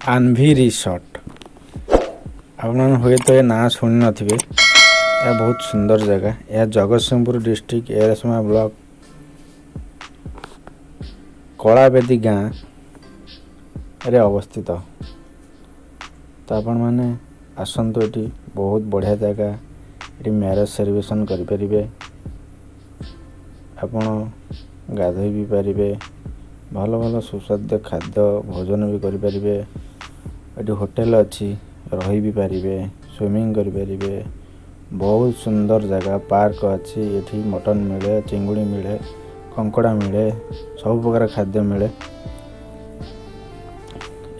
Anvi resort. ଆପଣମାନେ ହୁଏତ ଏ ନାଁ ଶୁଣିନଥିବେ। ଏହା ବହୁତ ସୁନ୍ଦର ଜାଗା। ଏହା ଜଗତସିଂହପୁର ଡିଷ୍ଟ୍ରିକ୍ଟ, ଏରସମା ବ୍ଲକ, କଳାବେଦୀ ଗାଁରେ ଅବସ୍ଥିତ। ତ ଆପଣମାନେ ଆସନ୍ତୁ, ଏଠି ବହୁତ ବଢ଼ିଆ ଜାଗା। ଏଠି ମ୍ୟାରେଜ୍ ସେଲିବ୍ରେସନ୍ କରିପାରିବେ ଆପଣ, ଗାଧୋଇ ବି ପାରିବେ, ଭଲ ଭଲ ସୁସ୍ୱାଦ୍ୟ ଖାଦ୍ୟ ଭୋଜନ ବି କରିପାରିବେ। ଏଠି ହୋଟେଲ ଅଛି, ରହି ବି ପାରିବେ, ସୁଇମିଂ କରିପାରିବେ। ବହୁତ ସୁନ୍ଦର ଜାଗା। ପାର୍କ ଅଛି। ଏଠି ମଟନ୍ ମିଳେ, ଚିଙ୍ଗୁଡ଼ି ମିଳେ, କଙ୍କଡ଼ା ମିଳେ, ସବୁ ପ୍ରକାର ଖାଦ୍ୟ ମିଳେ।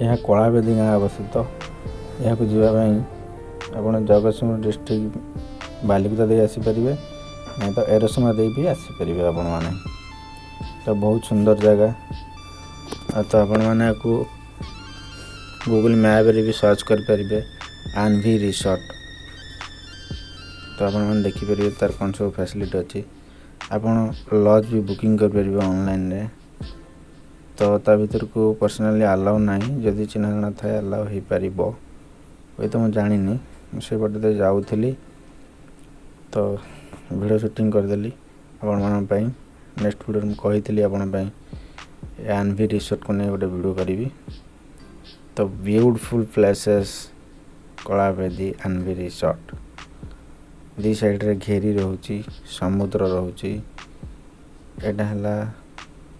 ଏହା କଳାବେଦୀ ଗାଁ ଅବସ୍ଥିତ। ଏହାକୁ ଯିବା ପାଇଁ ଆପଣ ଜଗତସିଂହପୁର ଡିଷ୍ଟ୍ରିକ୍ଟ ବାଲିକୁଦା ଦେଇ ଆସିପାରିବେ, ନାଇଁ ତ ଏରସମା ଦେଇ ବି ଆସିପାରିବେ ଆପଣମାନେ। ତ ବହୁତ ସୁନ୍ଦର ଜାଗା। ଆଉ ତ ଆପଣମାନେ ଏହାକୁ ଗୁଗୁଲ୍ ମ୍ୟାପ୍ରେ ବି ସର୍ଚ୍ଚ କରିପାରିବେ, ଆନଭି ରିସର୍ଟ। ତ ଆପଣମାନେ ଦେଖିପାରିବେ ତାର କ'ଣ ସବୁ ଫ୍ୟାସିଲିଟି ଅଛି। ଆପଣ ଲଜ୍ ବି ବୁକିଂ କରିପାରିବେ ଅନଲାଇନ୍ରେ। ତ ତା ଭିତରକୁ ପର୍ସନାଲି ଆଲାଉ ନାହିଁ। ଯଦି ଚିହ୍ନା ଜଣା ଥାଏ, ଆଲାଉ ହେଇପାରିବ ହୁଏତ, ମୁଁ ଜାଣିନି। ମୁଁ ସେପଟେ ଦେଇ ଯାଉଥିଲି ତ ଭିଡ଼ିଓ ସୁଟିଂ କରିଦେଲି ଆପଣମାନଙ୍କ ପାଇଁ। ନେକ୍ସଟ ଭିଡ଼ିଓରେ ମୁଁ କହିଥିଲି ଆପଣଙ୍କ ପାଇଁ ଆନଭି ରିସର୍ଟକୁ ନେଇ ଗୋଟେ ଭିଡ଼ିଓ କରିବି। ତ beautiful places Kalabedi Anvi resort. ଦୁଇ ସାଇଡ଼୍ରେ ଘେରି ରହୁଛି, ସମୁଦ୍ର ରହୁଛି। ଏଇଟା ହେଲା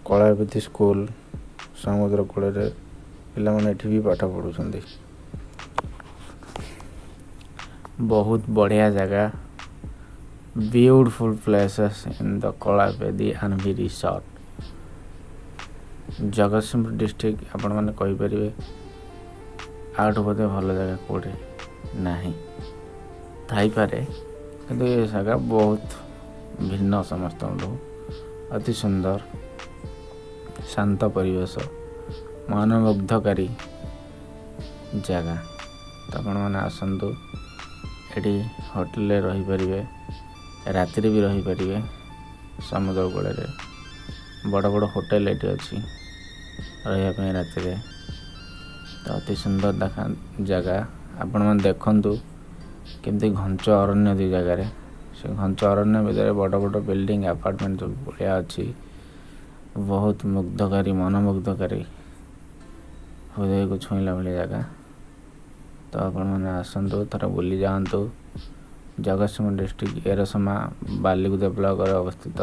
କଳାବେଦୀ ସ୍କୁଲ। ସମୁଦ୍ର କୂଳରେ ପିଲାମାନେ ଏଠି ବି ପାଠ ପଢ଼ୁଛନ୍ତି। ବହୁତ ବଢ଼ିଆ ଜାଗା। Beautiful places in the Kalabedi Anvi Resort, Jagatsinghpur district. ଆପଣମାନେ କହିପାରିବେ ଆଠୁ ବୋଧେ ଭଲ ଜାଗା କେଉଁଠି ନାହିଁ। ଥାଇପାରେ, କିନ୍ତୁ ଏ ଜାଗା ବହୁତ ଭିନ୍ନ ସମସ୍ତଙ୍କଠୁ। ଅତି ସୁନ୍ଦର, ଶାନ୍ତ ପରିବେଶ, ମନମୁଗ୍ଧକାରୀ ଜାଗା। ତ ଆପଣମାନେ ଆସନ୍ତୁ, ଏଠି ହୋଟେଲରେ ରହିପାରିବେ, ରାତିରେ ବି ରହିପାରିବେ। ସମୁଦ୍ର କୂଳରେ ବଡ଼ ବଡ଼ ହୋଟେଲ ଏଠି ଅଛି ରହିବା ପାଇଁ ରାତିରେ। ତ ଅତି ସୁନ୍ଦର ଦେଖା ଜାଗା। ଆପଣମାନେ ଦେଖନ୍ତୁ କେମିତି ଘଞ୍ଚ ଅରଣ୍ୟ ଦୁଇ ଜାଗାରେ। ସେ ଘଞ୍ଚ ଅରଣ୍ୟ ଭିତରେ ବଡ଼ ବଡ଼ ବିଲ୍ଡିଂ, ଆପାର୍ଟମେଣ୍ଟ ସବୁ ବଢ଼ିଆ ଅଛି। ବହୁତ ମୁଗ୍ଧକାରୀ, ମନମୁଗ୍ଧକାରୀ, ହୃଦୟକୁ ଛୁଇଁଲା ଭଳି ଜାଗା। ତ ଆପଣମାନେ ଆସନ୍ତୁ, ଥରେ ବୁଲି ଯାଆନ୍ତୁ। ଜଗତସିଂହପୁର ଡିଷ୍ଟ୍ରିକ୍ଟ, ଏରସମା, ବାଲିକୁଦା ବ୍ଲକରେ ଅବସ୍ଥିତ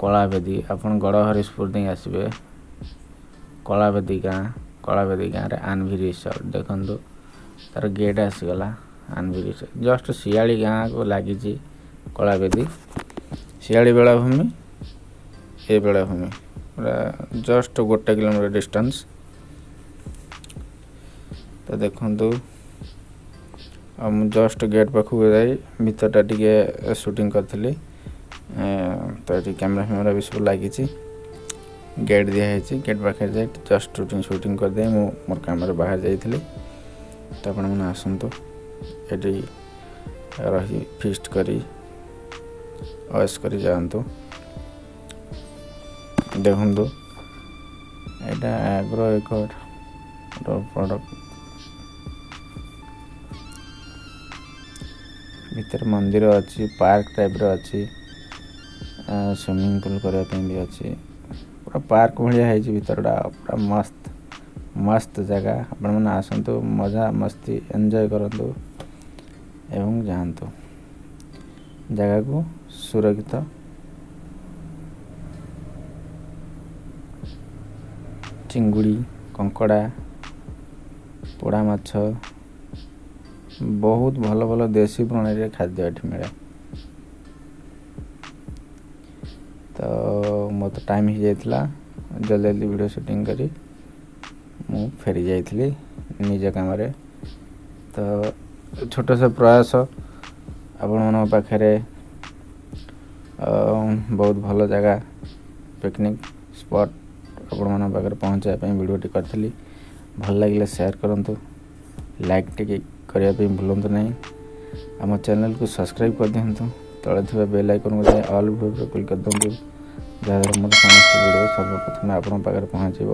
କଳାବେଦୀ। ଆପଣ ଗଡ଼ହରିଶପୁର ଦେଇ ଆସିବେ, କଳାବେଦୀ ଗାଁ। କଳାବେଦୀ ଗାଁରେ ଆନଭି ରିସର୍ଟ। ଦେଖନ୍ତୁ, ତାର ଗେଟ୍ ଆସିଗଲା, ଆନଭି ରିସର୍ଟ। ଜଷ୍ଟ ଶିଆଳି ଗାଁକୁ ଲାଗିଛି କଳାବେଦୀ। ଶିଆଳି ବେଳାଭୂମି, ଏ ବେଳାଭୂମି ପୁରା ଜଷ୍ଟ 1 କିଲୋମିଟର ଡିଷ୍ଟାନ୍ସ। ତ ଦେଖନ୍ତୁ, ଆଉ ମୁଁ ଜଷ୍ଟ ଗେଟ୍ ପାଖକୁ ଯାଇ ଭିତରଟା ଟିକେ ସୁଟିଂ କରିଥିଲି। ତ ଏଠି କ୍ୟାମେରା ଫ୍ୟାମେରା ବି ସବୁ ଲାଗିଛି, ଗେଟ୍ ଦିଆହେଇଛି। ଗେଟ୍ ପାଖରେ ଯାଇ ଜଷ୍ଟ ସୁଟିଂ ସୁଟିଂ କରିଦେଇ ମୁଁ ମୋର କାମରେ ବାହାରି ଯାଇଥିଲି। ତ ଆପଣମାନେ ଆସନ୍ତୁ, ଏଠି ରହି ଫିଷ୍ଟ କରି ଅଏସ୍ କରି ଯାଆନ୍ତୁ। ଦେଖନ୍ତୁ, ଏଇଟା ଆଗ୍ରୋ ଏକର ପ୍ରଡ଼କ୍ଟ। ଭିତରେ ମନ୍ଦିର ଅଛି, ପାର୍କ ଟାଇପ୍ର ଅଛି, ସୁଇମିଂ ପୁଲ୍ କରିବା ପାଇଁ ବି ଅଛି। ପୁରା ପାର୍କ ଭଳିଆ ହେଇଛି ଭିତରଟା। ପୁରା ମସ୍ତ ମସ୍ତ ଜାଗା। ଆପଣମାନେ ଆସନ୍ତୁ, ମଜା ମସ୍ତି ଏନ୍ଜୟ କରନ୍ତୁ ଏବଂ ଯାଆନ୍ତୁ। ଜାଗାକୁ ସୁରକ୍ଷିତ। ଚିଙ୍ଗୁଡ଼ି, କଙ୍କଡ଼ା, ପୋଡ଼ା ମାଛ, ବହୁତ ଭଲ ଭଲ ଦେଶୀ ପ୍ରଣାଳୀରେ ଖାଦ୍ୟ ଏଠି ମିଳେ। ତ ମୋତେ ଟାଇମ୍ ହେଇଯାଇଥିଲା, ଜଲ୍ଦି ଜଲ୍ଦି ଭିଡ଼ିଓ ସୁଟିଂ କରି ମୁଁ ଫେରି ଯାଇଥିଲି ନିଜ କାମରେ। ତ ଛୋଟ ସେ ପ୍ରୟାସ ଆପଣମାନଙ୍କ ପାଖରେ, ବହୁତ ଭଲ ଜାଗା, ପିକନିକ୍ ସ୍ପଟ୍ ଆପଣମାନଙ୍କ ପାଖରେ ପହଞ୍ଚାଇବା ପାଇଁ ଭିଡ଼ିଓଟି କରିଥିଲି। ଭଲ ଲାଗିଲେ ସେୟାର କରନ୍ତୁ, ଲାଇକ୍ ଟିକେ କରିବା ପାଇଁ ଭୁଲନ୍ତୁ ନାହିଁ। ଆମ ଚ୍ୟାନେଲକୁ ସବସ୍କ୍ରାଇବ୍ କରିଦିଅନ୍ତୁ। ତଳେ ଥିବା ବେଲ୍ ଆଇକନ୍କୁ ଯାଇ ଅଲ୍ ଉପରେ କ୍ଲିକ୍ କରିଦିଅନ୍ତୁ, ଯାହାଦ୍ୱାରା ମୋର ସମସ୍ତ ଭିଡ଼ିଓ ସର୍ବପ୍ରଥମେ ଆପଣଙ୍କ ପାଖରେ ପହଞ୍ଚିବ।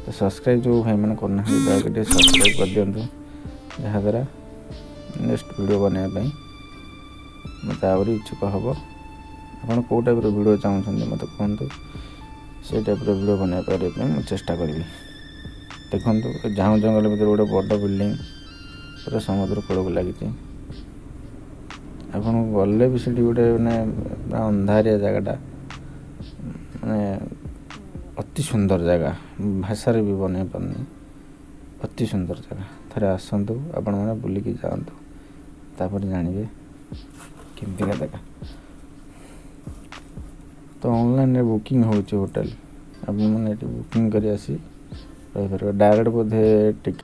ତ ସବସ୍କ୍ରାଇବ୍ ଯେଉଁ ଭାଇମାନେ କରୁନାହାନ୍ତି, ଦୟାକରି ଟିକେ ସବସ୍କ୍ରାଇବ୍ କରିଦିଅନ୍ତୁ, ଯାହାଦ୍ୱାରା ନେକ୍ସଟ ଭିଡ଼ିଓ ବନାଇବା ପାଇଁ ମୋତେ ଆହୁରି ଇଚ୍ଛୁକ ହେବ। ଆପଣ କେଉଁ ଟାଇପ୍ର ଭିଡ଼ିଓ ଚାହୁଁଛନ୍ତି ମୋତେ କୁହନ୍ତୁ, ସେଇ ଟାଇପ୍ର ଭିଡ଼ିଓ ବନାଇବା କରିବା ପାଇଁ ମୁଁ ଚେଷ୍ଟା କରିବି। ଦେଖନ୍ତୁ, ଏ ଝାଉଁ ଜଙ୍ଗଲ ଭିତରେ ଗୋଟେ ବଡ଼ ବିଲ୍ଡିଂ ପୁରା ସମୁଦ୍ର କୂଳକୁ ଲାଗିଛି। ଆପଣ ଗଲେ ବି ସେଠି ଗୋଟେ ମାନେ ପୁରା ଅନ୍ଧାରିଆ ଜାଗାଟା, ମାନେ ଅତି ସୁନ୍ଦର ଜାଗା, ଭାଷାରେ ବି ବନେଇ ପାରୁନି। ଅତି ସୁନ୍ଦର ଜାଗା। ଥରେ ଆସନ୍ତୁ ଆପଣମାନେ, ବୁଲିକି ଯାଆନ୍ତୁ, ତାପରେ ଜାଣିବେ କେମିତିକା ଜାଗା। ତ ଅନଲାଇନ୍ରେ ବୁକିଂ ହେଉଛି ହୋଟେଲ, ଆପଣମାନେ ଏଠି ବୁକିଂ କରି ଆସି ରହିପାରିବେ। ଡାଇରେକ୍ଟ ବୋଧେ ଟିକେଟ୍